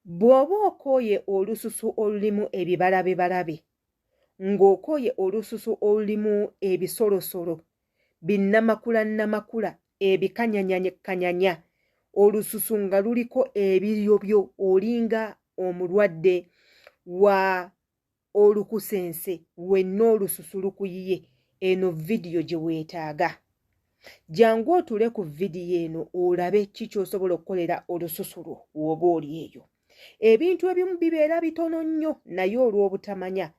Bw'oba okooye olususu olulimu ebibalabebalabe, ng'okooye olususu olulimu ebisolosolo, binnamakula-nnamakula, ebikanyanyakanyanya, olususu nga luliko ebiryobyo, olinga omulwadde wa olukusense, wenna olususu lukuyiye, eno vidiyo gye weetaaga. Jangu otule ku vidiyo eno olabe ki ky'osobola okukolera olususu lwo w'oba oli eyo. Ebintu ebimu bibeera bitono nnyo naye olw'obutamanya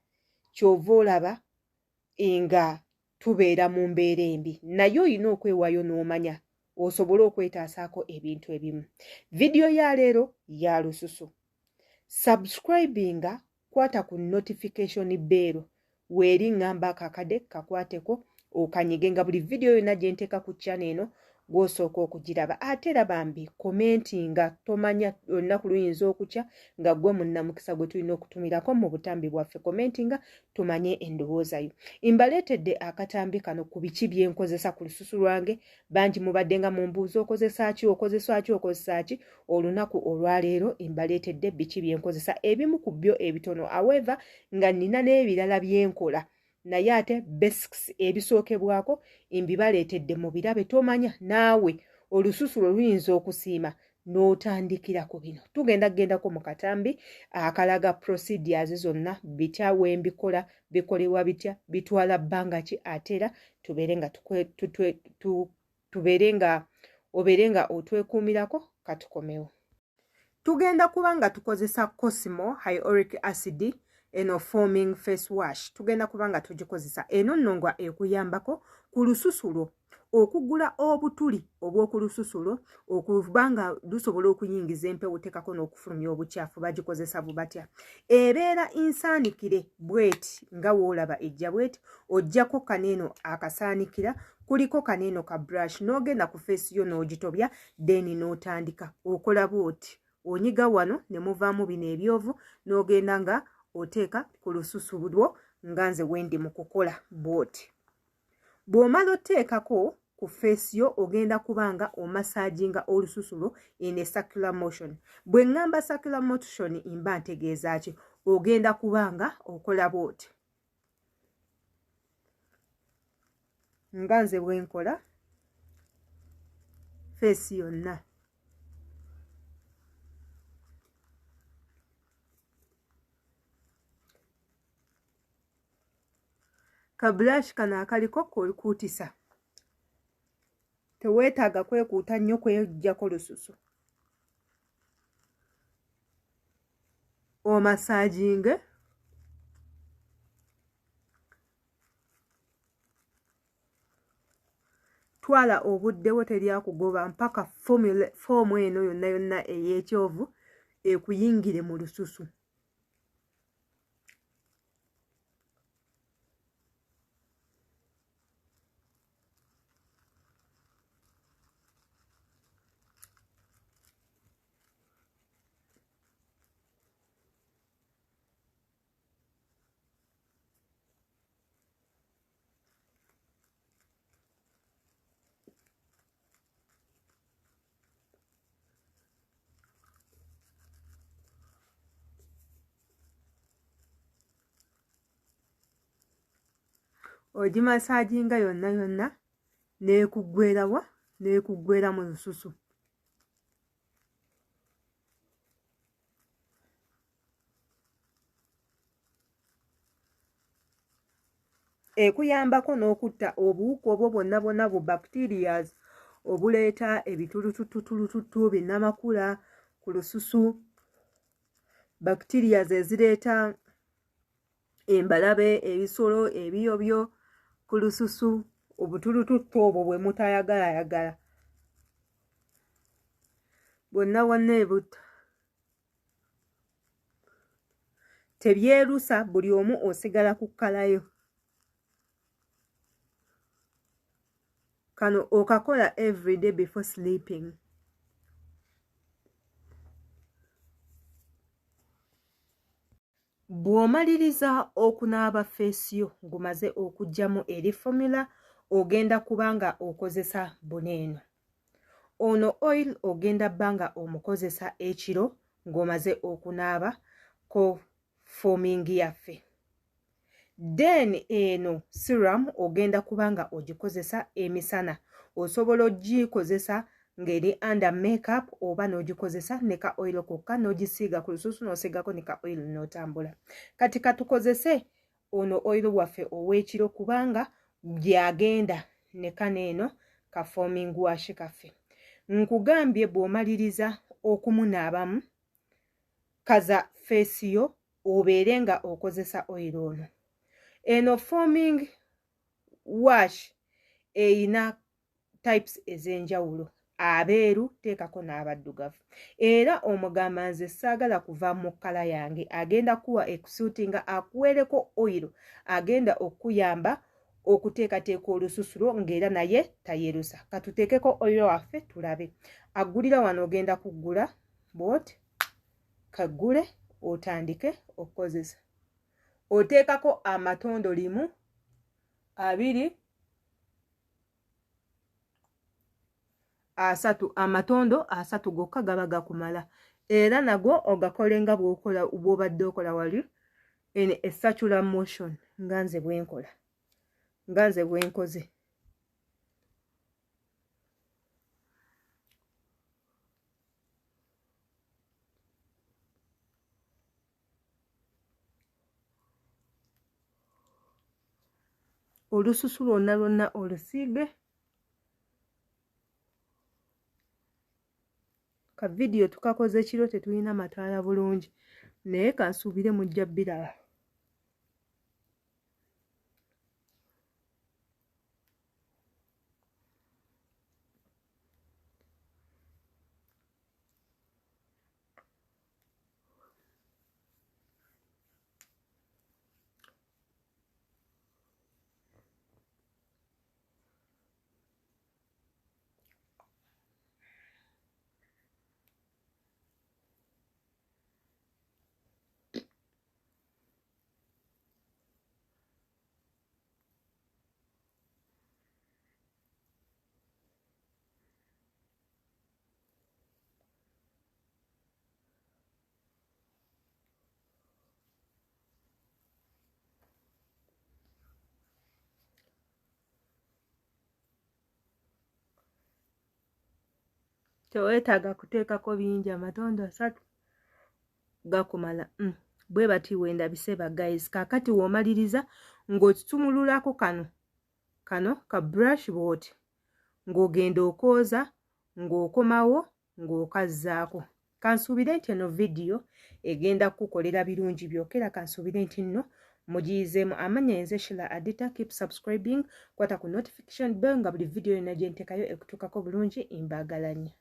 ky'ova olaba nga tubeera mu mbeera embi, naye olina okwewaayo n'omanya osobole okwetaasaako ebintu ebimu. Vidiyo ya leero ya lususu. Subscribinga, kwata ku notification bell weeri, ŋŋamba akakade kakwateko okanyige nga buli vidiyo yonna gye nteeka ku channel eno gw'osooka okugiraba. Ate era bambi commentinga, tomanya olunaku luyinza okukya nga ggwe munnamukisa gwe tulina okutumirako mu butambi bwaffe. Commentinga tumanye endowooza yo. Mbaleetedde akatambi kano ku biki bye nkozesa ku lususu lwange. Bangi mubadde nga mumbuuza okozesa ki, okozesa ki, okozesa ki. Olunaku olwaleero mbaleetedde biki bye nkozesa, ebimu ku byo ebitono, however nga nnina n'ebirala bye nkola, naye ate basics ebisookebwako mbibaleetedde mu birabe. Tomanya naawe olususu lwe luyinza okusiima n'otandikira ku bino. Tugenda kugendako mu katambi akalaga procedures zonna, bitya wembikola, bikolebwa bitya, bitwala bbanga ki, ate era tubeere nga tubeere nga obeere nga otwekuumirako. Katukomewo. Tugenda kuba nga tukozesa Cosmo Hyaluronic Acid eno foaming face wash. Tugenda kuba nga tugikozesa eno nno nga ekuyambako ku lususu lwo okugula obutuli obw'oku lususu lwo, okuba nga lusobola okuyingiza empewo, tekako n'okufulumya obukyafu. Bagikozesa bubatya? Ebeera ensaanikire bweti nga woolaba ejja bweti, ojjako kaneeno akasaanikira kuliko kaneeno ka brush, n'ogenda ku face yo n'ogitobya, then n'otandika okola bwoti, onyiga wano ne muvaamu bino ebyovu, n'ogenda nga oteeka ku lususu lwo nga nze wendi mu kukola bwoti. Bw'omala oteekako ku face yo, ogenda kuba nga omassaginga olususu lwo in a circular motion. Bwe ŋŋamba circular motion mba ntegeeza ki? Ogenda kuba nga okola bwoti nga nze bwe nkola face yonna. Ka brush kano akaliko kokuutisa, teweetaaga kwekuuta nnyo kweggyako lususu. Omassaginge twala obudde bwo, teryakugoba mpaka foam eno yonna yonna ey'ekyovu ekuyingire mu lususu. Ogimassaginga yonna yonna n'ekuggwerawa, n'ekuggwera mu lususu. Ekuyambako n'okutta obuwuka obwo bwonna bwonna, bu bacterias obuleeta ebitulutututulututtu binnamakula ku lususu, bacterias ezireeta embalabe, ebisolo, ebiyobyo ku lususu, obutulututtu obwo bwe mutayagalayagala bwonna bwonna ebutta. Tebyerusa, buli omu osigala ku kkalayo. Kano okakola everyday before sleeping. Bw'omaliriza okunaaba face yo ng'omaze okuggyamu eri formula, ogenda kuba nga okozesa buno eno. Ono oil ogenda bba nga omukozesa ekiro. ng'omaze okunaaba ko foaming yaffe. Then eno serum ogenda kubanga ogikozesa emisana, osobola ogikozesa ng'eri under makeup oba n'ogikozesa ne ka oil kokka, n'ogisiiga ku lususu n'osiigako ne ka oil n'otambula. Kati katukozese ono oil waffe ow'ekiro kubanga gyagenda ne kano eno ka foaming wash kaffe. Nkugambye bw'omaliriza okumunaabamu, kaza face yo obeere nga okozesa oil ono. Eno foaming wash eyina types ez'enjawulo, abeeru teekako n'abaddugavu. Era omugamba nze saagala kuva mu kkala yange, agenda kuwa ekusuutinga akuweereko oil agenda okuyamba okuteekateeka olususu lwo ng'era naye tayerusa. Katuteekeko oil waffe tulabe. Aggulira wano, ogenda kuggula bw'oti, kaggule otandike okukozesa. Oteekako amatondo 1, 2, 3, amatondo 3 gokka gaba gakumala. Era nago ogakole nga bw'obadde okola wali in a circular motion, nga nze bwe nkola, nga nze bwe nkoze. Olususu lwonna lwonna olusiige. Ka vidiyo tukakoze kiro, tetulina mataala bulungi, naye kansuubire mujja biraba. Teweetaaga kuteekako bingi, amatondo 3 gakumala. Bwe bati wendabise ba guys. Kaakati w'omaliriza ng'okitumululako kano ka brush bw'oti, ng'ogenda okwoza, ng'okomawo ng'okazzaako. Kansuubire nti eno vidiyo egenda kukukolera birungi byokka, era kansuubire nti nno mugiyizeemu. Amannya nze Shila Adita. Keep subscribing, kwata ku notification bell nga buli vidiyo yonna gye nteekayo ekutuukako bulungi. Mbaagala nnyo.